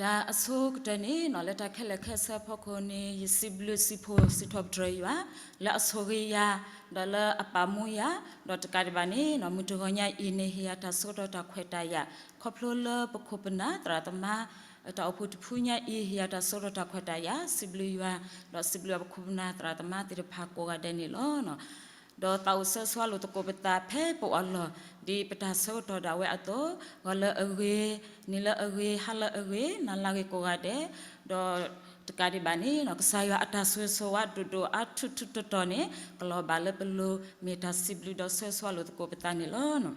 တၢ်အဆိကတၢၢ်န့ၣ်နီၤ လၢတၢ်ခဲလၢာ်ခဲဆ့အဖီခိၣ်န့ၣ် ယစံးဘျုးစံးဖှိၣ်စံးထီၣ်ပတြၢၤယွၤ လၢအဆိၣ်ဂ့ၤယၤ ဒီးလၢအပာ်မူယၤ ဒီးတကးဒံးဘၣ်န့ၣ်နီၤ မုၢ်တဂီၤညါအံၤန့ၣ် ဟ့ၣ်ယၤတၢ်ဆၢကတီၢ်တၢ်ခွဲးတၢ်ယာ် ခီဖျိလၢပခိၣ်ပနၢ်သရၣ်သမါ တၢ်အိၣ်ဖှိၣ်တဖုညါအံၤ ဟ့ၣ်ယၤတၢ်ဆၢကတီၢ်တၢ်ခွဲးတၢ်ယာ် စံးဘျုးယွၤ ဒီးစံးဘျုးအပခိၣ်ပနၢ်သရၣ်သမါသ့ၣ်တဖၣ်ကိးဂၤဒဲးန့ၣ်လီၤ. ဒီးသးအိၣ်ဆၢဂ့ၤဆၢဝါလိာ်သကိးပသးဖဲပအိၣ်အလီၢ် ဒ်ပတၢ်ဆၢကတီၢ်ဒၣ်ဝဲအသိး, ဂီၤလၢအဂ့ၤ, နံၤလၢအဂ့ၤ, ဟါလၢအဂ့ၤ, နၤလၢအဂ့ၤကိးဂၤဒဲး, ဒီးတကးဒံးဘၣ်န့ၣ်နီၤ ကစၢ်ယွၤအတၢ်ဆိၣ်ဂ့ၤဆိၣ်ဝါဒိၣ်ဒိၣ်အါထူးထူးတီၤတီၤန့ၣ် ကလီၤဘၣ်လၢပလိၤမ့ၢ်တၢ်စံးဘျုးဒီးဆၢဂ့ၤဆၢဝါလိာ်သကိးပသးန့ၣ်လီၤ.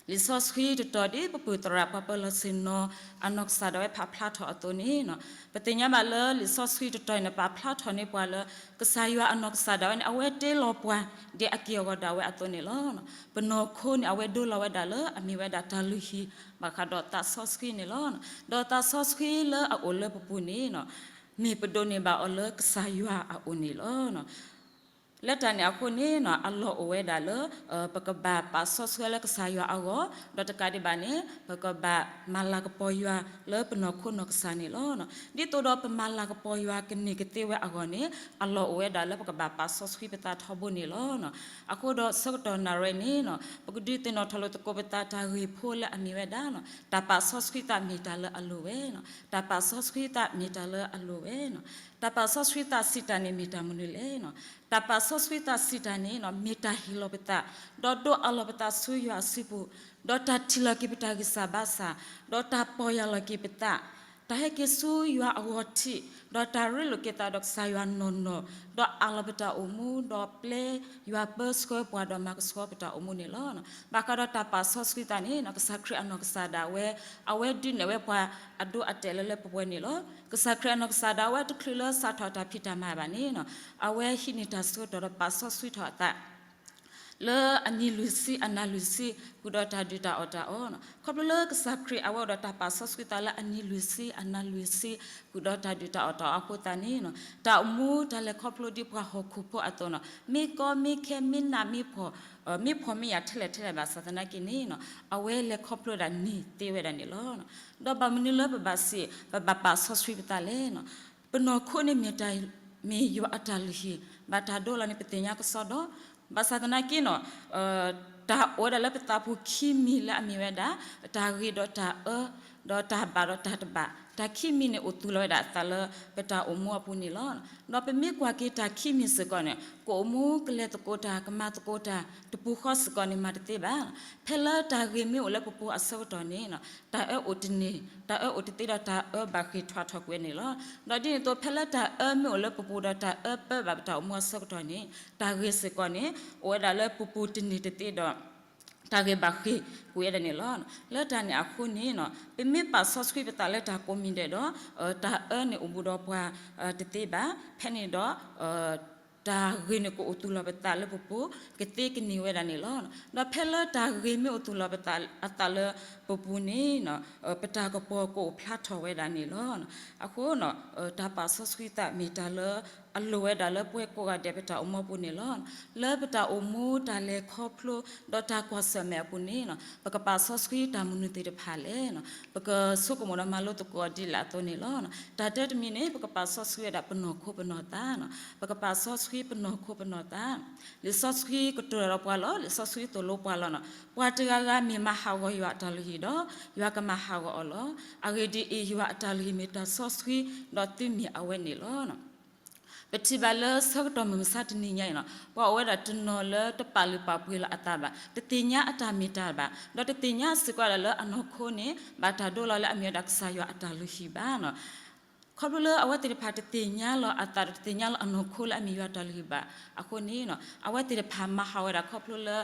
လံာ်စီဆှံတတီၤဒ်ပပုၢ်သရၣ်ပှၤပၢၤလီၢ်ဆ့ၣ်နီၤ အနီၢ်ကစၢ်ဒၣ်ဝဲပာ်ဖျါထီၣ်အသိးန့ၣ်နီၤ ပသ့ၣ်ညါဘၣ်လၢလံာ်စီဆှံတတီၤအံၤန့ၣ် ပာ်ဖျါထီၣ်န့ၢ်ပှၤလၢ ကစၢ်ယွၤအနီၢ်ကစၢ်ဒၣ်ဝဲန့ၣ် အဝဲတ့လီၤပှၤဒ်အက့ၢ်အဂီၤဒၣ်ဝဲအသိးန့ၣ်လီၤ. ပနီၢ်ခိန့ၣ် အဝဲဒိလီၤဝဲဒၣ်လၢအမ့ၢ်ဝဲဒၣ်တၢ်လုၢ်ဟံၣ် ဘၣ်ဃးဒီးသးစီဆှံန့ၣ်လီၤ. ဒီးသးစီဆှံလၢအအိၣ်လၢပပူၤန့ၣ်နီၤ မ့ၢ်ပဒိးန့ၢ်ဘၣ်အီၤလၢကစၢ်ယွၤအအိၣ်န့ၣ်လီၤ. လၢတၢ်န့ၣ်အဃိန့ၣ်နီၤ အလီၢ်အိၣ်ဝဲဒၣ်လၢ ပကဘၣ်ပာ်စီဆှံလၢကစၢ်ယွၤအဂီၢ်, ဒီးတကးဒံးဘၣ်န့ၣ် ပကဘၣ်မၤလၤကပီၤယွၤလၢပနီၢ်ခိနီၢ်ကစၢ်န့ၣ်လီၤ. ဒ်သိးဒီးပမၤလၤကပီၤယွၤကန့ၢ်ကသ့ဝဲအဂီၢ်န့ၣ် အလီၢ်အိၣ်ဝဲဒၣ်လၢပကဘၣ်ပာ်စီဆှံပသးထီဘိန့ၣ်လီၤ. အဃိဒီးဆၢကတီၢ်နၣ်ရံၣ်န့ၣ်နီၤ ပကဒုးသ့ၣ်နီၣ်ထီၣ်လိာ်သကိးပသးတၢ်ဂ့ၢ်ဖိလၢအမ့ၢ်ဝဲဒၣ်နီၤ တၢ်ပာ်စီဆှံသးမ့ၢ်တၢ်လၢအလိၣ်ဝဲနီၤ, တၢ်ပာ်စီဆှံသးမ့ၢ်တၢ်လၢအလိၣ်ဝဲနီၤ, တၢ်ပာ်စီဆှံသးစံးတၢ်န့ၣ်မ့ၢ်တၢ်မနုၤလဲၣ်နီၤ, တၢ်ပာ်စီဆှံသးစံးတၢ်န့ၣ်နီၤ မ့ၢ်တၢ်ဟ့ၣ်လီၤပသး ဒီးဒိးအးလီၤပသးဆူယွၤအစုပူၤ, ဒီးတၢ်ထံၣ်လီၤက့ၤပတၢ်ဂံၢ်စၢ်ဘါစၢ်, ဒီးတၢ်ပီၢ်ယၢ်လီၤက့ၤပသး, တၢ်ဟဲက့ၤဆူယွၤအဂီၢ်ထံး, ဒီးတၢ်ရ့လိာ်က့ၤသးဒီးကစၢ်ယွၤနီၢ်နီၢ်, ဒီးအးလီၤပတၢ်အိၣ်မူ, ဒီးပျဲယွၤပၢဆှၢပှၤဒီးမၤကဆှီပတၢ်အိၣ်မူန့ၣ်လီၤ. ဘၣ်ဃးဒီးတၢ်ပာ်စီဆှံသးန့ၣ်နီၤ ကစၢ်ခရံာ်အနီၢ်ကစၢ်ဒၣ်ဝဲ အဝဲဒုးနဲၣ်ဝဲပှၤအဒိအတဲာ်လၢလၢပှဲၤပှဲၤန့ၣ်လီၤ. ကစၢ်ခရံာ်အနီၢ်ကစၢ်ဒၣ်ဝဲတချုးလၢစးထီၣ်တၢ်ဖံးတၢ်မၤဘၣ်န့ၣ်နီၤ အဝဲဟံးန့ၢ်တၢ်ဆၢကတီၢ်ဒီးပာ်စီဆှံထီၣ်အသး လၢအနံၤလွံၢ်ဆံအနၤလွံၢ်ဆံ ဃုာ်ဒီးတၢ်ဒုၣ်တၢ်အီၣ်တၢ်အီနီၤ. ခီဖျိလၢကစၢ်ခရံာ်အဝဲအိၣ်ဒီးတၢ်ပာ်စီဆှံသးလၢအနံၤလွံၢ်ဆံအနၤလွံၢ်ဆံ ဃုာ်ဒီးတၢ်ဒုၣ်တၢ်အီၣ်တၢ်အီအဃိသတးန့ၣ်နီၤ တၢ်အိၣ်မူတၢ်လဲၤခီဖျိဒ်ပှၤဟီၣ်ခိၣ်ဖိအသိးနီၤ မ့ၢ်ကီမ့ၢ်ခဲမ့ၢ်နးမ့ၢ်ဖှီၣ် မ့ၢ်ဖှီၣ်မ့ၢ်ယာ်ထဲလဲၣ်ထဲလဲၣ်ဘၣ်ဆၣ်သနာ်က့န့ၣ်နီၤ အဝဲလဲၤခီဖျိဒၣ်န့ၢ်သ့ဝဲဒၣ်န့ၣ်လီၤ. ဒီးဘၣ်မနုၤလၢပဘၣ်စံး ပဘၣ်ပာ်စီဆှံပသးလဲၣ်နီၤ ပနီၢ်ခိန့ၣ်မ့ၢ်တၢ် မ့ၢ်ယွၤအတၢ်လုၢ်ဟံၣ် ဘၣ်တၢ်ဒိလီၤန့ၣ် ပသ့ၣ်ညါကစီဒီ, ဘၣ်ဆၣ်သနာ်က့နီၤ တၢ်အိၣ်ဝဲဒၣ်လၢပသးပူၤခံမံၤလၢအမ့ၢ်ဝဲဒၣ် တၢ်ဂ့ၤဒီးတၢ်အၢ, ဒီးတၢ်ဘၣ်ဒီးတၢ်တဘၣ်, တၢ်ခံမံၤန့ၣ်အိၣ်သူၣ်လီၤဝဲဒၣ်အသးလၢပတၢ်အိၣ်မူအပူၤန့ၣ်လီၤ. ဒီးပမ့ၢ်ကွၢ်က့ၤတၢ်ခံမံၤစ့ၢ်ကီးန့ၣ် ကအိၣ်မူကလဲၤသကိးတၢ် ကမၤသကိးတၢ် တပူၤဃီစ့ၢ်ကီးန့ၣ် မၤတသ့ဘၣ်. ဖဲလၢတၢ်ဂ့ၤမ့ၢ်အိၣ်လၢပပူၤအဆၢကတီၢ်န့ၣ် တၢ်အၢအိၣ်တန့ၢ်, တၢ်အၢအိၣ်တသ့ဒီးတၢ်အၢဘၣ်ဃ့ၢ်ထွဲထီၣ်ကွံာ်န့ၣ်လီၤ. ဒီးဒ်န့ၣ်အသိး ဖဲလၢတၢ်အၢမ့ၢ်အိၣ်လၢပပူၤဒီးတၢ်အၢပၢဘၣ်ပတၢ်အိၣ်မူအဆၢကတီၢ်န့ၣ် တၢ်ဂ့ၤစ့ၢ်ကီးန့ၣ် အိၣ်ဝဲဒၣ်လၢပပူၤတန့ၢ်တသ့ဒီး တၢ်ဂ့ၤဘၣ်ဃ့ၢ်ကွံာ်ဝဲဒၣ်န့ၣ်လီၤ. လၢတၢ်န့ၣ်အဃိန့ၣ် ပမ့ၢ်ပာ်စီဆှံပသးလၢတၢ်ကိးမံၤဒဲးဒီး တၢ်အၢန့ၣ်အိၣ်ဘူးဒီးပှၤတသ့ဘၣ်. ဖဲန့ၣ်ဒီး တၢ်ဂ့ၤန့ၣ်ကအိၣ်သူၣ်လီၤပသးလၢပပူၤ ကသ့ကန့ၢ်ဝဲဒၣ်န့ၣ်လီၤ. ဒီးဖဲလၢတၢ်ဂ့ၤမ့ၢ်အိၣ်သူၣ်လီၤပသးအသးလၢပပူၤန့ၣ် ပတၢ်ကပီၤကအိၣ်ဖျါထီၣ်ဝဲဒၣ်န့ၣ်လီၤ. အဃိ တၢ်ပာ်စီဆှံသးမ့ၢ်တၢ်လၢအလိၣ်ဝဲဒၣ်လၢပဝဲကိးဂၤဒဲးပတၢ်အိၣ်မူအပူၤန့ၣ်လီၤ. လၢပတၢ်အိၣ်မူတၢ်လဲၤခီဖျိ ဒီးတၢ်ကွၢ်ဆၢၣ်မဲာ်အပူၤန့ၣ် ပကပာ်စီဆှံတၢ်မနုၤသ့ၣ်တဖၣ်လဲၣ်. ပကဆိကမိၣ်ဒီးမၤလိသကိးအီၤဒ်လဲၣ်အသိးန့ၣ်လီၤ. တၢ်တၢတမံၤန့ၣ် ပကပာ်စီဆှံဝဲဒၣ်ပနီၢ်ခိပနီၢ်သး, ပကပာ်စီဆှံပနီၢ်ခိပနီၢ်သး. လံာ်စီဆှံကတိၤတၢ်ဒီးပှၤလီၤ. လံာ်စီဆှံသိၣ်လိပှၤလီၤ. ပှၤတဂၤဂၤမ့ၢ်မၤဟးဂီၤယွၤအတၢ်လုၢ်ဟံၣ်ဒီး ယွၤကမၤဟးဂီၤအီၤလီၤ. အဂ့ၢ်ဒ်အံၤ, ယွၤအတၢ်လုၢ်ဟံၣ်မ့ၢ်တၢ်စီဆှံ, ဒီးသုမ့ၢ်အဝဲန့ၣ်လီၤ. ပထံၣ်ဘၣ်လၢဆၢကတီၢ်မုၢ်မဆါတနံၤညါအံၤလီၤ. ပှၤအိၣ်ဝဲဒၣ်တနီၤလၢတပာ်လုၢ်ပာ်ပှ့ၤလီၤအသးဘၣ်, တသ့ၣ်ညါအတၢ်မ့ၢ်တၢ်ဘၣ်, ဒီးတသ့ၣ်ညါစ့ၢ်ကီးဒၣ်လၢအနီၢ်ခိန့ၣ် ဘၣ်တၢ်ဒိလီၤလၢအမ့ၢ်ဝဲဒၣ်ကစၢ်ယွၤအတၢ်လုၢ်ဟံၣ်ဘၣ်. ခီဖျိလၢအဝဲသ့ၣ်တဖၣ်တသ့ၣ်ညါလီၤအသးဒီး တသ့ၣ်ညါလီၤအနီၢ်ခိလၢအမ့ၢ်ယွၤတၢ်လုၢ်ဟံၣ်ဘၣ်အဃိန့ၣ် အဝဲသ့ၣ်တဖၣ်မၤဟးဂီၤဝဲဒၣ်ခီဖျိလၢ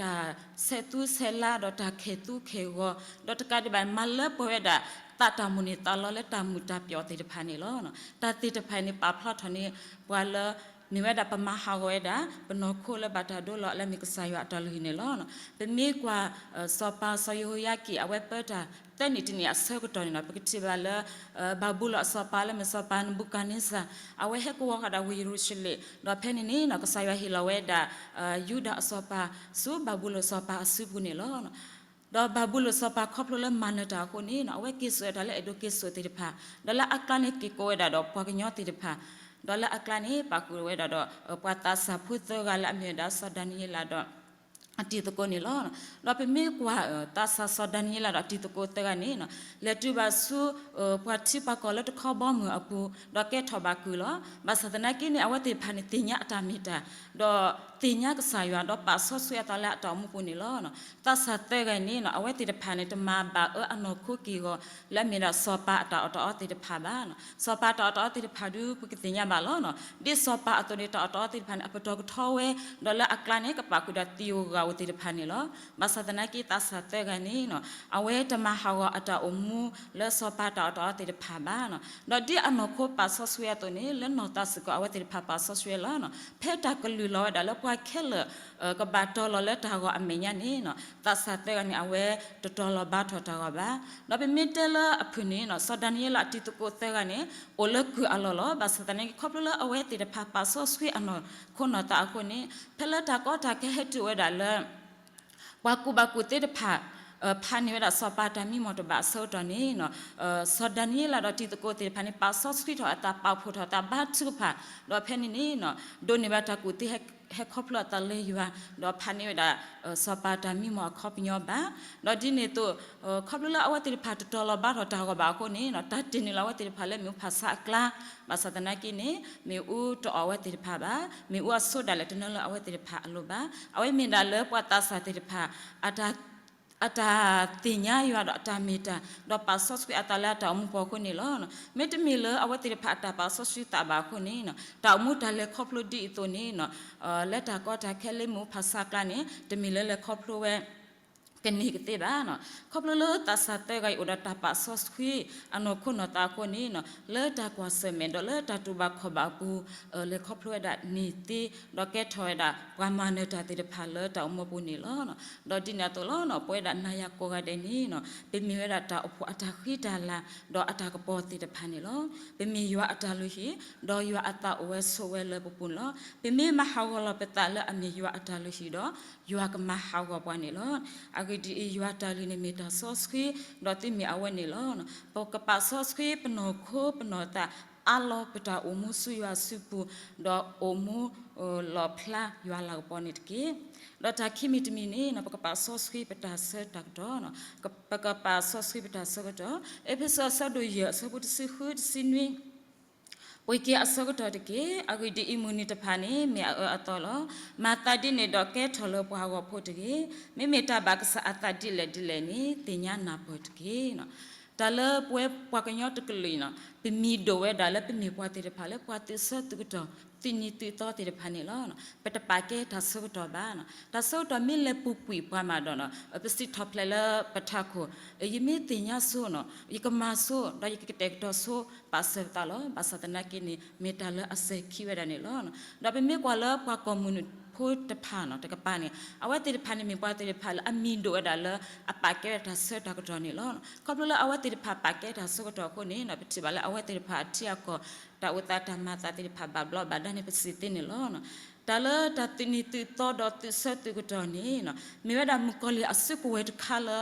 တၢ်ဆဲးသူဆဲးလါဒီးတၢ်ခဲၣ်သူခဲၣ်ဂီၤ, ဒီးတကးဒံးဘၣ် မၤလၢပှဲၤဝဲဒၣ် သးတၢ်မိၣ်န့ၢ်သးလီလၢတၢ်မုာ်တၢ်ပျီၣ်သ့ၣ်တဖၣ်န့ၣ်လီၤ. တၢ်သ့ၣ်တဖၣ်န့ၣ် ပာ်ဖျါထီၣ်န့ၢ်ပှၤလၢ မ့ၢ်ဝဲဒၣ်ပမၤဟးဂီၤဝဲဒၣ် ပနီၢ်ခိလၢဘၣ်တၢ်ဒိလီၤလၢအမ့ၢ်ကစၢ်ယွၤအတၢ်လုၢ်ဟံၣ်န့ၣ်လီၤ. ပမ့ၢ်ကွၢ် စီၤပၤစီၤယဟိယၤကံၣ် အဝဲပၢတၢ်သၢနံၣ်တနံၣ်အဆၢကတီၢ်န့ၣ်လီၤ. ပကထံၣ်ဘၣ်လၢ ဘၤဘူလိၣ်အစီၤပၤလၢမ့ၢ်စီၤပၤနဘူကၤန့စၢ် အဝဲဟဲကဝီၤဃာ်ဒၣ်ဝ့ၢ်ယရူၤၡလ့ၣ်, ဒီးဖဲန့ၣ်န့ၣ် ကစၢ်ယွၤဟ့ၣ်လီၤဝဲဒၣ် ယူဒၤအစီၤပၤ ဆူဘၤဘူလိၣ်စီၤပၤအစုပူၤန့ၣ်လီၤ. ဒီးဘၤဘူလိၣ်စီၤပၤခီဖျိလၢမၤနၢၤတၢ်အဃိန့ၣ် အဝဲက့ၤစိာ်ဝဲဒၣ်လၢအဲၣ်ဒိးက့ၤစိာ်သ့ၣ်တဖၣ်, ဒီးလၢအကျါန့ၣ်က့ၤကိးဝဲဒၣ်ဒီးပှၤကညီသ့ၣ်တဖၣ်, ဒီးလၢအကျါန့ၣ် ပာ်ဃုာ်ဝဲဒၣ်ဒီး ပှၤသးစၢ်ဖိသၢဂၤလၢအမ့ၢ်ဝဲဒၣ်စီၤဒၤနံးယ့လးဒီး အတံၤသကိးန့ၣ်လီၤ. ဒီးပမ့ၢ်ကွၢ် သးစၢ်စီၤဒၤနံးယ့လးဒီးအတံၤသကိးသၢဂၤန့ၣ် လဲၤတုၤဘၣ်ဆူ ပှၤထံပှၤကီၢ်လၢတခီဘီမုၢ်အပူၤ, ဒီးကဲထီၣ်ဘၣ်ကုၢ်လီၤ. ဘၣ်ဆၣ်သနာ်က့န့ၣ် အဝဲသ့ၣ်တဖၣ်န့ၣ်သ့ၣ်ညါအတၢ်မ့ၢ်တၢ်, ဒီးသ့ၣ်ညါကစၢ်ယွၤ ဒီးပာ်စီဆှံအသးလၢအတၢ်အိၣ်မူပူၤန့ၣ်လီၤ. သးစၢ်သၢဂၤန့ၣ် အဝဲသ့ၣ်တဖၣ်န့ၣ် တမၤဘၣ်အၢအနီၢ်ခိက့ၢ်ဂီၤ လၢအမ့ၢ်ဒၣ်စီၤပၤအတၢ်အီၣ်တၢ်အီသ့ၣ်တဖၣ်ဘၣ်. စီၤပၤတၢ်အီၣ်တၢ်အီသ့ၣ်တဖၣ်ဒုး ပကသ့ၣ်ညါဘၣ်လီၤ. ဒ်စီၤပၤအသိးန့ၣ် တၢ်အီၣ်တၢ်အီသ့ၣ်တဖၣ်န့ၣ် အပတီၢ်ကထီဝဲ, ဒီးလၢအကျါန့ၣ် ကပာ်ဃုာ်ဒီးသံဧိၤဂၤဧိၤသ့ၣ်တဖၣ်န့ၣ်လီၤ. ဘၣ်ဆၣ်သနာ်က့ သးစၢ်သၢဂၤန့ၣ် အဝဲတမၤဟးဂီၤအတၢ်အိၣ်မူလၢစီၤပၤတၢ်အီၣ်တၢ်အီသ့ၣ်တဖၣ်ဘၣ်. ဒီးဒ်အနီၢ်ခိပာ်စီဆှံအသိးန့ၣ် လၢနီၢ်သးစ့ၢ်ကီး အဝဲသ့ၣ်တဖၣ်ပာ်စီဆှံလီၤ. ဖဲတၢ်ကလုၢ်လီၤဝဲဒၣ်လၢပှၤခဲလၢာ် ကဘၣ်တီၤလီၤလၢတၢ်ဂီၤအမဲာ်ညါန့ၣ် သးစၢ်သၢဂၤန့ၣ် အဝဲတတီၤလီၤဘါထီၣ်တၢ်ဂီၤဘၣ်. ဒီးပမ့ၢ်တဲလၢအဖုၣ်န့ၣ် စီၤဒၤနံးယ့လးအတံၤသကိးသၢဂၤန့ၣ် အိၣ်လၢကုၢ်အလီၢ်လီၤ. ဘၣ်ဆၣ်သနာ်က့ ခီဖျိလၢအဝဲသ့ၣ်တဖၣ်ပာ်စီဆှံအနီၢ်ခိနီၢ်သးအဃိန့ၣ် ဖဲလၢတၢ်ကီတၢ်ခဲဟဲတုၤဝဲဒၣ်လၢ ပှၤကူၣ်ဘၣ်ကူၣ်သ့တဖၣ် ဖးန့ၢ်ဝဲဒၣ်စီၤပၤတၢ်မံမီၢ်တဘၣ်အဆၢကတီၢ်န့ၣ် စီၤဒၤနံးယ့လးဒီးတံၤသကိးသ့ၣ်တဖၣ်န့ၣ် ပာ်စီဆှံထီၣ်အသး ပာ်ဖှိၣ်ထီၣ်အသးဘါထုကဖၣ်, ဒီးဖဲန့ၣ်န့ၣ် ဒိးန့ၢ်ဘၣ်တၢ်ကူၣ်သ့ ဟဲခီဖျိအသးလၢယွၤ, ဒီးဖးန့ၢ်ဝဲဒၣ် စီၤပၤတၢ်မံမီၢ်အခီပညီဘၣ်. ဒီးဒ်န့ၣ်အသိး ခီဖျိလၢအဝဲသ့ၣ်တဖၣ်တတီၤလီၤဘါထီၣ်တၢ်ဂီၤဘၣ်အဃိန့ၣ် တၢ်တ့ၢ်န့ၢ်လီၤအဝဲသ့ၣ်တဖၣ်လၢမ့ၣ်အူဖးဆါအကျါ, ဘၣ်ဆၣ်သနာ်က့န့ၣ် မ့ၣ်အူတအီၣ်အဝဲသ့ၣ်တဖၣ်ဘၣ်, မ့ၣ်အူအစိဒၣ်လဲာ်တနၢလၢအဝဲသ့ၣ်တဖၣ်အလိၤဘၣ်. အဝဲမ့ၢ်ဒၣ်လၢပှၤသးစၢ်သ့ၣ်တဖၣ် အတၢ် အတၢ်သ့ၣ်ညါယွၤဒီးအတၢ်မ့ၢ်တၢ် ဒီးပာ်စီဆှံအသးလၢအတၢ်အိၣ်မူပူၤအဃိန့ၣ်လီၤ. မ့တမ့ၢ်လၢအဝဲသ့ၣ်တဖၣ်အတၢ်ပာ်စီဆှံသးဘၣ်အဃိန့ၣ် တၢ်အိၣ်မူတၢ်လဲၤခီဖျိဒ်အံၤအသိးန့ၣ် လၢတၢ်ကီတၢ်ခဲလၢမ့ၣ်အူဖးဆါအကျါန့ၣ် တမ့ၢ်လၢလဲၤခီဖျိဝဲ ကန့ၢ်ကသ့ဘၣ်. ခီဖျိလၢသးစၢ်သၢဂၤအံၤအိၣ်ဒီးတၢ်ပာ်စီဆှံ အနီၢ်ခိနီၢ်သးအဃိန့ၣ် လၢတၢ်ကွၢ်ဆၢၣ်မဲာ်ဒီးလၢတၢ်တူၢ်ဘၣ်ခီၣ်ဘၣ်အပူၤ လဲၤခီဖျိဝဲဒၣ်န့ၢ်သ့ ဒီးကဲထီၣ်ဝဲဒၣ်ပှၤမၤနၢၤတၢ်သ့ၣ်တဖၣ်လၢတၢ်အိၣ်မူပူၤန့ၣ်လီၤ. ဒီးဒ်န့ၣ်အသိးလီၤ ပဝဲဒၣ်နၤယၤကိးဂၤဒဲးန့ၣ် ပမ့ၢ်ဝဲဒၣ်တၢ်အိၣ်ဖှိၣ်အတၢ်ဃံတၢ်လၤ ဒီးအတၢ်ကပီၤသ့ၣ်တဖၣ်န့ၣ်လီၤ. ပမ့ၢ်ယွၤအတၢ်လုၢ်ဟံၣ် ဒီးယွၤအသးအိၣ်ဝဲဆိးဝဲလၢပပူၤန့ၣ်လီၤ. ပမ့ၢ်မၤဟးဂီၤလီၤပသးလၢအမ့ၢ်ယွၤအတၢ်လုၢ်ဟံၣ်ဒီး ယွၤကမၤဟးဂီၤပှၤန့ၣ်လီၤ. အဂ့ၢ်ဒ်အံၤ, ယွၤတၢ်လုၢ်န့ၣ်မ့ၢ်တၢ်စီဆှံ, ဒီးသုမ့ၢ်အဝဲန့ၣ်လီၤ. ပကပာ်စီဆှံပနီၢ်ခိပနီၢ်သး အါလီၤပတၢ်အိၣ်မူဆူယွၤစုပူၤ, ဒီးအိၣ်မူလီၣ်ဖျါယွၤလၤကပီၤန့ၣ်တက့ၢ်. ဒီးတၢ်ခံမံၤတမံၤန့ၣ် ပကပာ်စီဆှံပတၢ်ဆၢတၢ်ကတီၢ်, ပကပာ်စီဆှံပတၢ်ဆၢကတီၢ်. အ့းဖ့းစူးအဆၢဒိၣ်ယဲၢ် အဆၢဖိတဆံဃု တဆံနွံ ပှ့ၤက့ၤအဆၢကတီၢ်တက့ၢ်. အဂ့ၢ်ဒ်အံၤ, မုၢ်နံၤတဖၣ်န့ၣ် မ့ၢ်အအၢအသီလီၤ. မၤသးဒ်န့ၣ်ဒီးကဲထီၣ်လၢပှၤဂီၢ်ဖိတဂ့ၤ. မ့မ့ၢ်တၢ်ဘၣ်ကစၢ်အသးဒ်လဲၣ်ဒ်လဲၣ်န့ၣ် သ့ၣ်ညါနၢ်ပၢၢ်တက့ၢ်. တၢ်လၢပဝဲပှၤကညီတကလုာ်န့ၣ် ပမံၤဒိၣ်ဝဲဒၣ်လၢပမ့ၢ်ပှၤသ့ၣ်တဖၣ်လၢပှၤသုးဆၢသုးကတီၢ် သုးနံၤသုးသီသ့ၣ်တဖၣ်န့ၣ်လီၤ. ပတပာ်ကဲတၢ်ဆၢကတီၢ်ဘၣ်. တၢ်ဆၢကတီၢ်မ့ၢ်လဲၤပူၤကွံာ်ပှၤမးဒီး ပစံးထီၣ်ဖျဲးလၢပထးခိၣ်, ယမ့ၢ်သ့ၣ်ညါဆိန့ၣ် ယကမၤဆိ ဒီးယကကတဲာ်ကတီၤဆိ ပာ်စၢၤပသးလီၤ. ဘၣ်ဆၣ်သနာ်က့န့ၣ် မ့ၢ်တၢ်လၢအစဲၤခံဝဲဒၣ်န့ၣ်လီၤ. ဒီးပမ့ၢ်ကွၢ်လၢပှၤကီၢ်မုၢ်ဖိတဖၣ်န့ၣ် တကပၤန့ၣ် အဝဲသ့ၣ်တဖၣ်န့ၣ် မ့ၢ်ပှၤသ့ၣ်တဖၣ်လၢအမံၤဒိၣ်ဝဲဒၣ်လၢအပာ်ကဲဝဲဒၣ်တၢ်ဆၢတၢ်ကတီၢ်န့ၣ်လီၤ. ခီဖျိလၢအဝဲသ့ၣ်တဖၣ်ပာ်ကဲတၢ်ဆၢကတီၢ်အဃိန့ၣ် ပထံၣ်ဘၣ်လၢအဝဲသ့ၣ်တဖၣ်အထံအကီၢ် တၢ်အိၣ်သးတၢ်မၤသးသ့ၣ်တဖၣ်ဘၣ်ဘျီးဘၣ်ဒါန့ၣ် ပစံးသ့န့ၣ်လီၤ. တၢ်လၢတၢ်သုးနံၤသုးသီဒီးသုးဆၢသုးကတီၢ်န့ၣ် မ့ၢ်ဝဲဒၣ်မုၣ်ကီၤလံၢ်အစုကဝဲၤတခါလၢ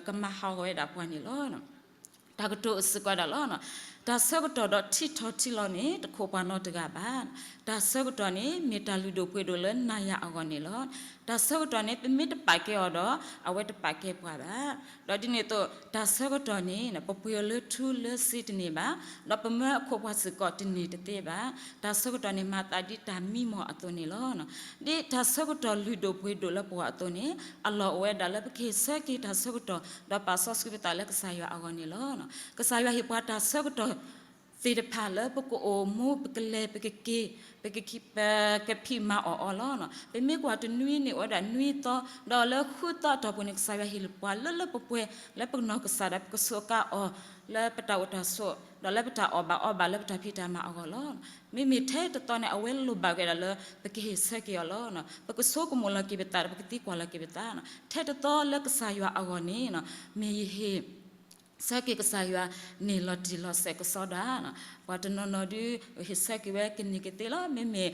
ကမၤဟးဂီၤဝဲဒၣ်ပှၤန့ၣ်လီၤ. တၢ်ကတိၤစ့ၢ်ကီးဝဲဒၣ်လီၤ. တၢ်ဆၢကတီၢ်ဒီးထံထီၣ်ထံလီၤန့ၣ် တခိးပှၤနီတဂၤဘၣ်. တၢ်ဆၢကတီၢ်န့ၣ် မ့ၢ်တၢ်လုၢ်ဒိၣ်ပှ့ၤဒိၣ်လၢနၤယၤအဂီၢ်န့ၣ်လီၤ. တၢ်ဆၢကတီၢ်န့ၣ် ပမ့ၢ်တပာ်ကဲအီၤဒီး အဝဲတပာ်ကဲပှၤဘၣ်. ဒီးဒ်န့ၣ်အသိး တၢ်ဆၢကတီၢ်န့ၣ် ပပှ့ၤအီၤလၢထူလၢစ့တန့ၢ်ဘၣ်, ဒီးပမၢအခိၣ်ပှၤစ့ၢ်ကီးတန့ၢ်တသ့ဘၣ်. တၢ်ဆၢကတီၢ်န့ၣ် မၤသးဒ်တၢ်မံမီၢ်အသိးန့ၣ်လီၤ. ဒ်တၢ်ဆၢကတီၢ်လုၢ်ဒိၣ်ပှ့ၤဒိၣ်လၢပဂီၢ်အသိးန့ၣ် အလီၢ်အိၣ်ဝဲဒၣ်လၢပကဟ့ၣ်ဆၢက့ၤတၢ်ဆၢကတီၢ် ဒီးပာ်စီဆှံပသးလၢကစၢ်ယွၤအဂီၢ်န့ၣ်လီၤ. ကစၢ်ယွၤဟ့ၣ်ပှၤတၢ်ဆၢကတီၢ် သ့ၣ်တဖၣ်လၢပကအိၣ်မူ ပကလဲၤ ပကက့ၤ ပကဖံးမၤအီၣ်အီၤလီၤ. ပမ့ၢ်ကွၢ်တနွံန့ၣ် အိၣ်ဝဲဒၣ်နွံသီ, ဒီးလၢဃုသီအတီၢ်ပူၤန့ၣ် ကစၢ်ယွၤဟ့ၣ်ပှၤလၢလၢပှဲၤပှဲၤ လၢပနီၢ်ကစၢ်ဒီးပကစူးကါအီၤ လၢပတၢ်အိၣ်တၢ်ဆိး ဒီးလၢပတၢ်အီၣ်ဘၣ်အီဘၣ်လၢပတၢ်ဖံးတၢ်မၤအဂီၢ်လီၤ. မ့မ့ၢ်ထဲတသီန့ၣ် အဝဲလိၣ်ဘၣ်က့ၤဒၣ်လၢပကဟ့ၣ်ဆၢက့ၤအီၤလီၤ. ပကဆိကမိၣ်လီၤက့ၤပသးဒီး ပကသံကွၢ်လီၤက့ၤပသး, ထဲတသီလၢကစၢ်ယွၤအဂီၢ်န့ၣ် မ့ၢ်ယဟ့ၣ် ဆၢက့ၤကစၢ်ယွၤန့ၣ်လီၤတံၢ်လီၤဆဲးကစီဒီဧါ. ပှၤတနီၤနီၤဒုး ဟ့ၣ်ဆၢက့ၤဝဲကန့ၢ်ကသ့လီၤ. မ့မ့ၢ်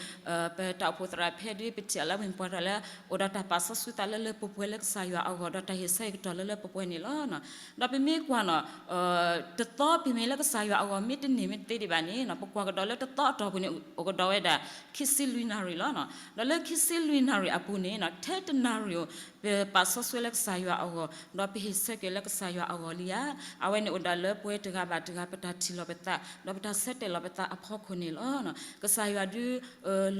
ပတၢ်အိၣ်ဖှိၣ်သရၣ်ဖဲဒုး ပထံၣ်အလၢမ့ၢ်ပှၤတဂၤလၢ အိၣ်ဒီးတၢ်ပာ်စီဆှံသးလၢလၢပှဲၤပှဲၤလၢကစၢ်ယွၤအဂီၢ် ဒီးတၢ်ဟ့ၣ်ဆၢက့ၤကတီၢ်လၢလၢပှဲၤပှဲၤန့ၣ်လီၤ. ဒီးပမ့ၢ်ကွၢ်နီၤ တသီပမ့ၢ်လၢကစၢ်ယွၤအဂီၢ် မ့ၢ်တန့ၢ်မ့ၢ်တသ့ဒံးဘၣ်န့ၣ် ပကွၢ်ကဒီးလၢတသီအတီၢ်ပူၤန့ၣ် အိၣ်ကဒီးဝဲဒၣ် ခံဆံလွံၢ်နၣ်ရံၣ်လီၤ. ဒီးလၢခံဆံလွံၢ်နၣ်ရံၣ်အပူၤန့ၣ် ထဲတနၣ်ရံၣ်ဧိၤ ပပာ်စီဆှံလၢကစၢ်ယွၤအဂီၢ် ဒီးပဟ့ၣ်ဆၢက့ၤလၢကစၢ်ယွၤအဂီၢ်လံဧါ. အဝဲန့ၣ်အိၣ်ဒၣ်လၢပဝဲတဂၤဘၣ်တဂၤ ပတၢ်ထံၣ်လီၤပသး ဒီးပတၢ်ဆၢတဲာ်လီၤပသးအဖီခိၣ်န့ၣ်လီၤ. ကစၢ်ယွၤဒုး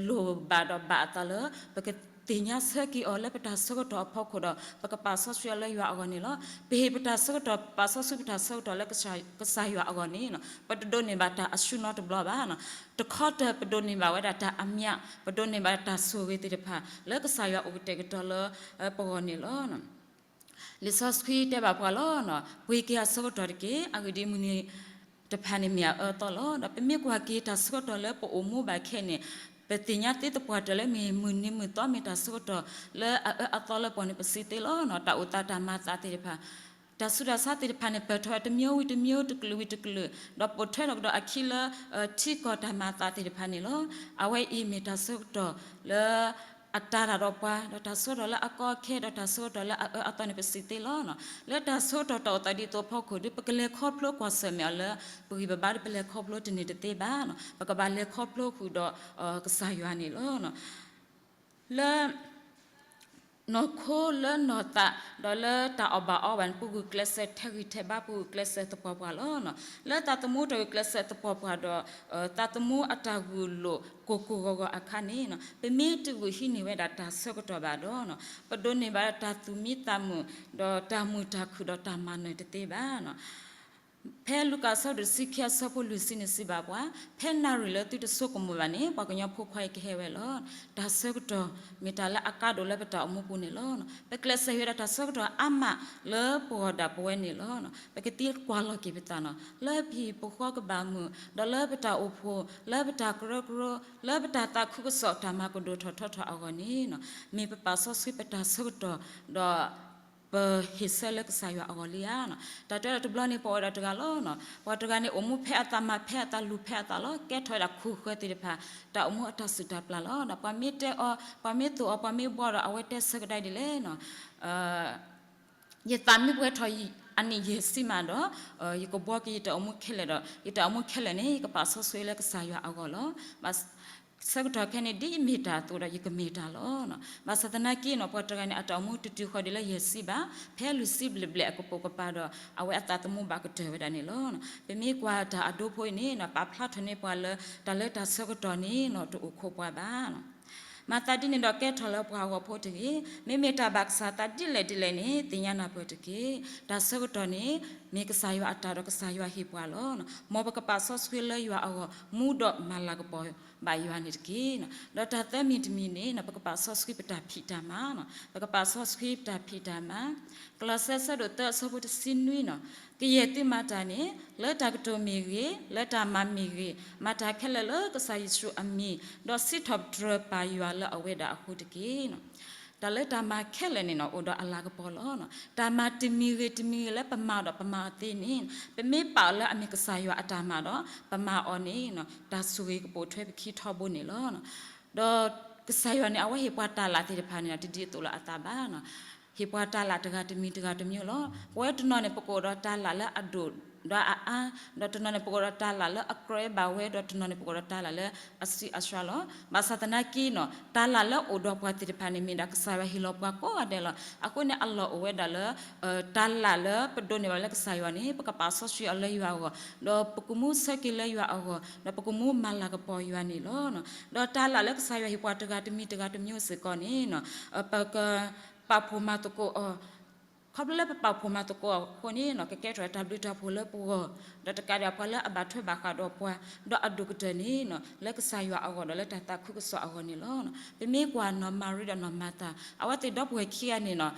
လိၣ်ဘၣ်ဒီးဘၣ်အသးလၢ ပကသ့ၣ်ညါဆၢက့ၤအီၤလၢပတၢ်ဆၢကတီၢ်အဖီခိၣ်ဒီး ပကပာ်စီဆှံအီၤလၢယွၤအဂီၢ်န့ၣ်လီၤ. ပဟ့ၣ်ပတၢ်ဆၢကတီၢ် ပာ်စီဆှံပတၢ်ဆၢကတီၢ်လၢကစၢ်ယွၤအဂီၢ်န့ၣ် ပတဒိးန့ၢ်ဘၣ်တၢ်အဆူၣ်နီတဘျီဘၣ်. တခီတၢၢ် ပဒိးန့ၢ်ဘၣ်ဝဲဒၣ်တၢ်အမျး ပဒိးန့ၢ်ဘၣ်တၢ်ဆိၣ်ဂ့ၤသ့ၣ်တဖၣ် လၢကစၢ်ယွၤအိၣ်ကတဲာ်ကတီၤလၢပဂီၢ်န့ၣ်လီၤ. လံာ်စီဆှံတဲဘၣ်ပှၤလီၤ. ပှ့ၤက့ၤအဆၢကတီၢ်တက့ၢ်. အဂ့ၢ်ဒ်အံၤ, မုၢ်နံၤတဖၣ်န့ၣ်မ့ၢ်အအၢအသီလီၤ. ဒီးပမ့ၢ်ကွၢ်က့ၤတၢ်ဆၢကတီၢ်လၢပအိၣ်မူဘၣ်ခဲအံၤန့ၣ် ပသ့ၣ်ညါသ့သပှၢ်တၢၢ်လၢ မ့ၢ်မုၢ်နံၤမုၢ်သီမ့ၢ်တၢ်ဆၢကတီၢ်လၢအအၢအသီလၢပှၤန့ၣ် ပစံးသ့လီၤ. တၢ်အိၣ်သးတၢ်မၤသးသ့ၣ်တဖၣ် တၢ်ဆူးတၢ်ဆါသ့ၣ်တဖၣ်န့ၣ် ပၢၢ်ထီၣ်ဝဲတမံၤဝံၤတမံၤ တကလုာ်ဝံၤတကလုာ်, ဒီးပိာ်ထွဲထီၣ်ကဒီးအခံလၢ ထံကီၢ်တၢ်မၤသးသ့ၣ်တဖၣ်န့ၣ်လီၤ. အဝဲအံၤမ့ၢ်တၢ်ဆၢကတီၢ်လၢ အတၤတၢ်ဒီးပှၤ, ဒီးတၢ်ဆၢကတီၢ်လၢအကီအခဲ, ဒီးတၢ်ဆၢကတီၢ်လၢအအၢအသီန့ၣ် ပစံးသ့လီၤ. လၢတၢ်ဆၢကတီၢ်တၢ်အိၣ်သးဒ်သိးအဖီခိၣ်ဒီး ပကလဲၤခီဖျိကွၢ်ဆၢၣ်မဲာ်အီၤလၢ ပဂံၢ်ပဘါဒီး ပလဲၤခီဖျိတန့ၢ်တသ့ဘၣ်. ပကဘၣ်လဲၤခီဖျိဃုာ်ဒီး ကစၢ်ယွၤန့ၣ်လီၤ. လၢ နီၢ်ခိလၢနီၢ်သး ဒီးလၢတၢ်အီၣ်ဘၣ်အီဘၣ်န့ၣ် ပဂုာ်ကျဲးစၢးထဲးဂံၢ်ထဲးဘါ ပဂုာ်ကျဲးစၢးသပှၢ်ပှၢ်လီၤ. လၢသးသမူတဂုာ်ကျဲးစၢးသပှၢ်ပှၢ်ဒီး သးသမူအတၢ်ဂုာ်လိာ်ကိၢ်ကိၢ်ဂီၤဂီၤအခါန့ၣ် ပမ့ၢ်တဂုာ်ဟံးန့ၢ်ဝဲဒၣ်တၢ်ဆၢကတီၢ်ဘၣ်ဒီး ပဒိးန့ၢ်ဘၣ်တၢ်သူၣ်မံသးမုာ် ဒီးတၢ်မုာ်တၢ်ခုၣ်ဒီးတၢ်မၤနၢၤတသ့ဘၣ်. ဖဲလူၤကၣ်အဆၢဒိၣ်တဆံခံအဆၢဖိလွံၢ်ဆံန့ၣ်စံးဘၣ်ပှၤ, ဖဲနၣ်ရံၣ်လၢသုတဆိကမိၣ်ဘၣ်န့ၣ် ပှၤကညီဖိခွါအံၤကဟဲဝဲလီၤ. တၢ်ဆၢကတီၢ်မ့ၢ်တၢ်လၢအကါဒိၣ်လၢပတၢ်အိၣ်မူပူၤန့ၣ်လီၤ. ပကျဲးစၢးဟ့ၣ်ဝဲဒၣ်တၢ်ဆၢကတီၢ်အါမးလၢပဂီၢ်ဒၣ်ပဝဲန့ၣ်လီၤ. ပကသံကွၢ်လီၤက့ၤပသးနီၤ လၢပဟံၣ်ပဃီကဘၣ်မုာ်, ဒီးလၢပတၢ်အိၣ်ဖှိၣ်, လၢပတၢ်ကရၢကရိ, လၢပတၢ်သးခုကစီၣ်တၢ်မၤကဒိၣ်ထီၣ်ထီထီၣ်အဂီၢ်န့ၣ် မ့ၢ်ပပာ်စီဆှံပတၢ်ဆၢကတီၢ် ဒီး ပဟ့ၣ်ဆၢလၢကစၢ်ယွၤအဂီၢ်လံဧါ. တၢ်တဲဒီးတဘျီန့ၣ် ပဝဲဒၣ်တဂၤလီၤ. ပှၤတဂၤန့ၣ် အိၣ်မူဖဲအသးမၤဖဲအသးလူၤဖဲအသးလီၤ. ကဲထီၣ်ဝဲဒၣ်ခိၣ်ဃၢၤသ့ၣ်တဖၣ် တၢ်အိၣ်မူအတၢ်စူၢ်တၢ်ပျၢ်လီၤ. ဒီးပှၤမ့ၢ်တဲအီၤ ပှၤမ့ၢ်သိၣ်အီၤ ပှၤမ့ၢ်ဘှီဒီး အဝဲတဲဆၢကဒါဒ်လဲၣ် ယသးမ့ၢ်ပှဲၤထီၣ်အနံၣ်ယဲၢ်ဆံမးဒီး ယကဘှီက့ၤယတၢ်အိၣ်မူခဲလၢာ်ဒီး ယတၢ်အိၣ်မူခဲလၢာ်န့ၣ် ယကပာ်စီဆှံလၢကစၢ်ယွၤအဂီၢ်လီၤ. ဆၢကတီၢ်ခဲအံၤန့ၣ် ဒ်အမ့ၢ်တၢ်အသိးဒီး ယကမ့ၢ်တၢ်လီၤ. ဘၣ်ဆၣ်သနာ်က့နီၤ ပှၤတဂၤန့ၣ် အတၢ်အိၣ်မူတတုၤဃီၤဒ်လၢယဲၢ်ဆံဘၣ်, ဖဲလွံၢ်ဆံဘျဲၣ်ဘျဲၣ်အကပိာ်ကပၤဒီး အဝဲအသးသမူဘၣ်ကတၢၢ်ဝဲဒၣ်န့ၣ်လီၤ. ပမ့ၢ်ကွၢ်တၢ်အဒိဖိအံၤန့ၣ် ပာ်ဖျါထီၣ်န့ၢ်ပှၤလၢ တၢ်လၢတၢ်ဆၢကတီၢ်န့ၣ်နီၤ တအိၣ်ခိးပှၤဘၣ်. မၤသးဒ်န့ၣ်ဒီးကဲထီၣ်လၢပှၤဂီၢ်ဖိတဂ့ၤ. မ့မ့ၢ်တၢ်ဘၣ်ကစၢ်သးဒ်လဲၣ်ဒ်လဲၣ်န့ၣ် သ့ၣ်ညါနၢ်ပၢၢ်တက့ၢ်. တၢ်ဆၢကတီၢ်န့ၣ် မ့ၢ်ကစၢ်ယွၤအတၢ်ဒီးကစၢ်ယွၤဟ့ၣ်ပှၤလီၤ. မ်ပကပာ်စီဆှံလၢယွၤအဂီၢ် မူဒီးမၤလၤကပီၤဘၣ်ယွၤန့ၣ်တက့ၢ်. ဒီးတၢ်သၢမံၤတမံၤန့ၣ် ပကပာ်စီဆှံပတၢ်ဖံးတၢ်မၤ, ပကပာ်စီဆှံပတၢ်ဖံးတၢ်မၤ. ကလီးစဲ အဆၢဒိၣ်သၢ အဆၢဖိတဆံနွံနီၤ, ကယဲၢ်သုမၤတၢ်န့ၣ် လၢတၢ်ကတိၤမ့ၢ်ဂ့ၤ, လၢတၢ်မၤမ့ၢ်ဂ့ၤ, မၤတၢ်ခဲလၢာ်လၢကစၢ်ယ့ၣ်ၡူးအမံၤ, ဒီးစံးထီၣ်ပတြၢၤပာ်ယွၤလၢအဝဲဒၣ်အဃိတက့ၢ်. တၢ်လၢတၢ်မၤခဲလၢာ်န့ၣ်နီၤ အိၣ်ဒီးအလၤကပီၤလီၤ. တၢ်မၤတမံၤဂ့ၤတမံၤဂ့ၤလၢပမၤဒီးပမၤအီၤသ့န့ၣ် ပမ့ၢ်ပာ်အီၤလၢအမ့ၢ်ကစၢ်ယွၤအတၢ်မၤဒီး ပမၤအီၤန့ၣ် တၢ်ဆိၣ်ဂ့ၤကပိာ်ထွဲပခံထီဘိန့ၣ်လီၤ. ဒီးကစၢ်ယွၤန့ၣ် အဝဲဟ့ၣ်ပှၤတၢ်လၢ်သ့ၣ်တဖၣ်န့ၣ် တဒ်သိးလိာ်အသးဘၣ်. ဟ့ၣ်ပှၤတၢ်လၢ်တဂၤတမံၤတဂၤတမံၤလီၤ. ပဝဲတနီၤန့ၣ် ပကအိၣ်ဒီးတၢ်လၢ်လၢအဒိၣ်ဒီးအအါ, ဒီးတနီၤန့ၣ် ပကအိၣ်ဒီးတၢ်လၢ်လၢအကြၢးဘၣ်ဝဲ, ဒီးတနီၤန့ၣ် ပကအိၣ်ဒီးတၢ်လၢ်လၢအဆံးအစှၤလီၤ. ဘၣ်ဆၣ်သနာ်က့နီၤ တၢ်လၢ်လၢအိၣ်ဒီးပှၤသ့ၣ်တဖၣ်န့ၣ် မ့ၢ်ဒၣ်ကစၢ်ယွၤဟ့ၣ်လီၤပှၤကိးဂၤဒဲးလီၤ. အဃိန့ၣ် အလီၢ်အိၣ်ဝဲဒၣ်လၢ တၢ်လၢ်လၢပဒိးန့ၢ်ဘၣ်လၢကစၢ်ယွၤန့ၣ် ပကပာ်စီဆှံအီၤလၢယွၤအဂီၢ်, ဒီးပကမူဆၢက့ၤလၢယွၤအဂီၢ်, ဒီးပကမူမၤလၤကပီၤယွၤန့ၣ်လီၤ. ဒီးတၢ်လၢ်လၢကစၢ်ယွၤဟ့ၣ်ပှၤတဂၤတမံၤတဂၤတမံၤစ့ၢ်ကီးန့ၣ် ပကပာ်ဖှိၣ်မၤသကိးအီၤ, ခီဖျိလၢပပာ်ဖှိၣ်မၤသကိးအီၤအဃိန့ၣ် ကကဲထီၣ်တၢ်ဘျုးတၢ်ဖှိၣ်လၢပဂီၢ်, ဒီးတကးဒံးပှၤလၢအဘၣ်ထွဲဘၣ်ဃးဒီးပှၤ, ဒီးအဒိၣ်ကတၢၢ်န့ၣ် လၢကစၢ်ယွၤအဂီၢ်ဒီးလၢတၢ်သးခုကစီၣ်အဂီၢ်န့ၣ်လီၤ. ပမ့ၢ်ကွၢ်နီၢ်မၤရံဒီးနီၢ်မၤသၤ အဝဲသ့ၣ်ဒီပုၢ်ဝဲၢ်ခံဂၤန့ၣ်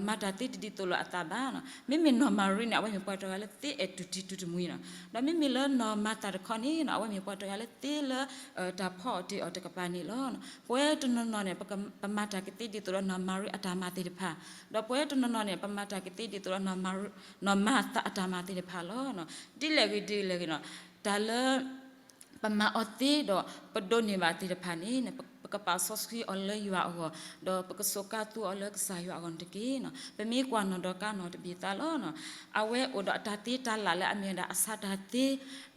မၤတၢ်သ့တဒ်သိးလိာ်အသးဘၣ်. မ့မ့ၢ်နီၢ်မၤရံန့ၣ် အဝဲမ့ၢ်ပှၤတဂၤလၢသ့အဲၣ်တူၢ်တံၤတူၢ်တမှံၤနီၤ, ဒီးမ့မ့ၢ်လၢနီၢ်မၤသၤတခီန့ၣ် အဝဲမ့ၢ်ပှၤတဂၤလၢသ့လၢ တၢ်ဖီအီၣ်တ့ၢ်အီၣ်တကပၤန့ၣ်လီၤ. ပဝဲတနီၤနီၤန့ၣ် ပမၤတၢ်ကသ့ဒ်သိးဒီးနီၢ်မၤရံအတၢ်မၤသ့ၣ်တဖၣ်, ဒီးပဝဲတနီၤနီၤန့ၣ် မၤတၢ်ကသ့ဒ်သိးဒီး နီၢ်မၤသးအတၢ်မၤသ့ၣ်တဖၣ်လီၤ. ဒ်လဲၣ်ဂ့ၤဒ်လဲၣ်ဂ့ၤနီၤ, တၢ်လၢ ပမၤအီၤသ့ဒီး ပဒိးန့ၢ်ဘၣ်သ့ၣ်တဖၣ်န့ၣ် ပကပာ်စီဆှံအီၤလၢယွၤအဂီၢ်, ဒီးပကစိာ်ကါသူအီၤလၢကစၢ်ယွၤအဂီၢ်န့ၣ်တက့ၢ်. ပမ့ၢ်ကွၢ်နီၢ်ဒီကါနီၢ်တဘ့ၣ်သးလီၤ. အဝဲအိၣ်ဒီးအတၢ်သ့တၢ်လၢ်လၢအမ့ၢ်ဝဲဒၣ်အဆါတၢ်သ့, ဒီး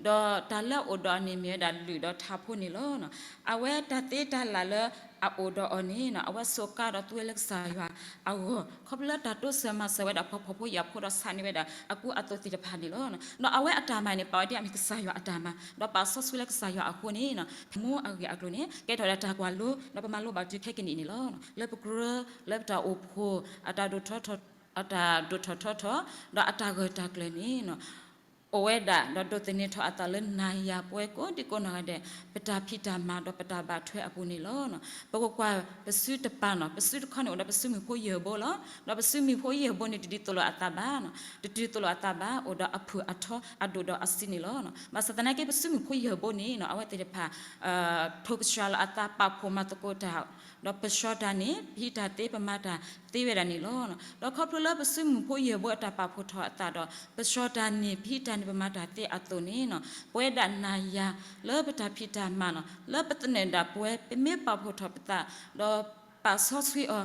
တၢ်လၢအအိၣ်ဒီးအီၤန့ၣ်မ့ၢ်ဝဲဒၣ်လုၢ်ဒီးထးဖိန့ၣ်လီၤ. အဝဲတၢ်သ့တၢ်လၢ်လၢအအိၣ်ဒီးအီၤန့ၣ် အဝဲစိာ်ကါဒီးသူဝဲလၢကစၢ်ယွၤအဂီၢ်, ခီဖျိလၢတၢ်တိစၢၤမၤစၢၤဝဲဒၣ်ဖှီၣ်ဖိယာ်ဖိဒီးဆးန့ၢ်ဝဲဒၣ်အကူအသိးသ့ၣ်တဖၣ်န့ၣ်လီၤ. ဒီးအဝဲအတၢ်မၤန့ၣ် ပာ်ဝဲဒ်အမ့ၢ်ကစၢ်ယွၤအတၢ်မၤ, ဒီးပာ်စီဆှံလၢကစၢ်ယွၤအဃိန့ၣ် ဖဲမိၢ်အဂ့ၢ်အကျိၤန့ၣ် ကဲထီၣ်ဝဲဒၣ်တၢ်ကွၢ်လိ ဒီးပမၤလိဘၣ်တုၤခဲကနံၣ်အံၤန့ၣ်လီၤ. လၢပကြၢး လၢပတၢ်အိၣ်ဖှိၣ် အတၢ်ဒိၣ်ထီၣ်ထီထီၣ်, အတၢ်ဒိၣ်ထီၣ်ထီထီၣ်, ဒီးအတၢ်ဂၢၢ်တၢ်ကျၢၤန့ၣ် အိၣ်ဝဲဒၣ်ဒီးဒိးသန့ၤထီၣ်အသးလၢနၤယၤပဝဲကိးဒံကိးနီၢ်ဂၤဒဲး ပတၢ်ဖံးတၢ်မၤဒီးပတၢ်ဘၣ်ထွဲအပူၤန့ၣ်လီၤ. ပကကွၢ်ပစုတပၤနီၤ, ပစုတခီန့ၣ်အိၣ်ဒီးပစုမုၢ်ဖိယဲၢ်ဘိလီၤ. ဒီးပစုမုၢ်ဖိယဲၢ်ဘိန့ၣ် တဒ်သိးလိာ်အသးဘၣ်, တတုၤသိးလိာ်အသးဘၣ်, အိၣ်ဒီးအဖုၣ်အထီအဒိၣ်ဒီးအဆံးန့ၣ်လီၤ. ဘၣ်ဆၣ်သနာ်က့ ပစုမုၢ်ဖိယဲၢ်ဘိန့ၣ် အဝဲသ့ၣ်တဖၣ် ထိၣ်ကဆှီလီၤအသး ပာ်ဖှိၣ်မၤသကိးတၢ်, ဒီးပဆှီတၢ်န့ၣ် ပဟံးတၢ်သ့ ပမၤတၢ်သ့ဝဲဒၣ်န့ၣ်လီၤ. ဒီးခီဖျိလၢပစုမုၢ်ဖိယဲၢ်ဘိအတၢ်ပာ်ဖှိၣ်ထီၣ်အသးဒီး ပဆှီတၢ်န့ၣ် ပဟံးတၢ်န့ၣ်ပမၤတၢ်သ့အသိးန့ၣ် ပဝဲဒၣ်နၤယၤ လၢပတၢ်ဖံးတၢ်မၤနီၤ လၢပသနၢၣ်ဒၣ်ပဝဲ ပမ့ၢ်ပာ်ဖှိၣ်ထီၣ်ပသး ဒီးပာ်စီဆှံအီၤ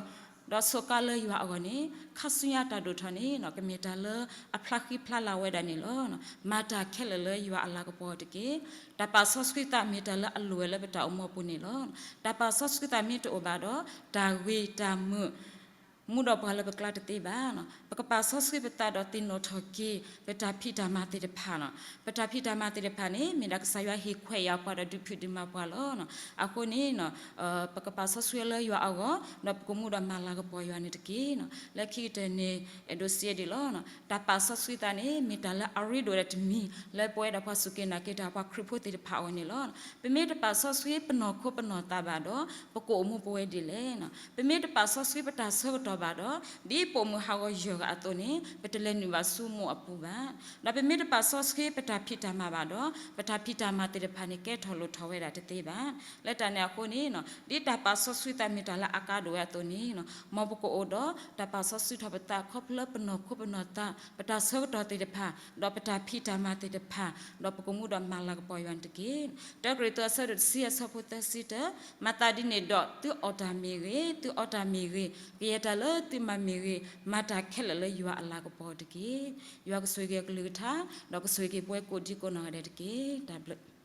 ဒီးစိာ်ကါလၢယွၤအဂီၢ်န့ၣ် ခါဆူညါတၢ်ဒိၣ်ထီၣ်န့ၣ် ကမ့ၢ်တၢ်လၢအဖျါဃံဖျါလၤဝဲဒၣ်န့ၣ်လီၤ. မၤတၢ်ခဲလၢာ်လၢယွၤအလၤကပီၤတက့ၢ်. တၢ်ပာ်စီဆှံသးမ့ၢ်တၢ်လၢအလိၣ်ဝဲလၢပတၢ်အိၣ်မူအပူၤန့ၣ်လီၤ. တၢ်ပာ်စီဆှံသးမ့ၢ်တအိၣ်ဘၣ်ဒီး တၢ်ဂ့ၤတၢ်မုာ် မူဒီးပှၤလၢပကျါတသ့ဘၣ်. ပကပာ်စီဆှံပသးဒီးသ့ၣ်နီၣ်ထီၣ်က့ၤ ပတၢ်ဖံးတၢ်မၤသ့ၣ်တဖၣ်လီၤ. ပတၢ်ဖံးတၢ်မၤသ့ၣ်တဖၣ်န့ၣ် မ့ၢ်ဒၣ်ကစၢ်ယွၤဟ့ၣ်ခွဲးယာ်ပှၤဒီးဒုးဖုးဒုးမၤပှၤလီၤ. အဃိန့ၣ် ပကပာ်စီဆှံလၢယွၤအဂီၢ် ဒီးပကမူဒီးမၤလၤကပီၤယွၤန့ၣ်တက့ၢ်. လၢခံကတၢၢ်န့ၣ် အဲၣ်ဒိးစံးဒ်လီၤ. တၢ်ပာ်စီဆှံသးန့ၣ် မ့ၢ်တၢ်လၢအရ့ဒိၣ်ဝဲဒၣ်တမံၤ လၢပဝဲဒၣ်ပှၤစူၢ်က့ၤနာ်က့ၤတၢ်ပှၤခရံာ်ဖိသ့ၣ်တဖၣ်အဂီၢ်န့ၣ်လီၤ. ပမ့ၢ်တပာ်စီဆှံပနီၢ်ခိပနီၢ်သးဘၣ်ဒီး ပကအိၣ်မူပဝဲဒ်လဲၣ်. ပမ့ၢ်တပာ်စီဆှံပတၢ်ဆၢကတီၢ်ဘၣ်ဒီး ဒ်ပိာ်မုၣ်ဟးဂီၤယၢၢ်ဂၤအသိးန့ၣ် ပတလဲၤနုာ်ဘၣ်ဆူမိၢ်အပူၤဘၣ်. ဒီးပမ့ၢ်တပာ်စီဆှံပတၢ်ဖံးတၢ်မၤဘၣ်ဒီး ပတၢ်ဖံးတၢ်မၤသ့ၣ်တဖၣ်န့ၣ် ကဲထီၣ်လိၣ်ထီၣ်ဝဲဒၣ်တသ့ဘၣ်. လၢတၢ်န့ၣ်အဃိန့ၣ် ဒ်တၢ်ပာ်စီဆှံသးမ့ၢ်တၢ်လၢအကါဒိၣ်ဝဲအသိးန့ၣ် မ်ပကအိၣ်ဒီးတၢ်ပာ်စီဆှံထီၣ်ပသး ခီဖျိလၢပနီၢ်ခိပနီၢ်သး ပတၢ်ဆၢကတီၢ်သ့ၣ်တဖၣ် ဒီးပတၢ်ဖံးတၢ်မၤသ့ၣ်တဖၣ် ဒီးပကမူဒီးမၤလၤကပီၤယွၤန့ၣ်တက့ၢ်. တၢကရံၣ်သူးအဆၢဒိၣ်တဆံအဆၢဖိသၢဆံတၢ, မၤသးဒ်န့ၣ်ဒီး သုအီၣ်တၢ်မ့ၢ်ဂ့ၤ, သုအီတၢ်မ့ၢ်ဂ့ၤ, ကယဲၢ်တၢ်လၢသုမၤမ့ၢ်ဂ့ၤ, မၤတၢ်ခဲလၢာ်လၢယွၤအလၤကပီၤတက့ၢ်. ယွၤကဆိၣ်ဂ့ၤက့ၤအကလုၢ်ကထါ, ဒီးကဆိၣ်ဂ့ၤက့ၤပဝဲကိးဒံကိးနီၢ်ဂၤဒဲးတက့ၢ်. တၢ်ဘျုး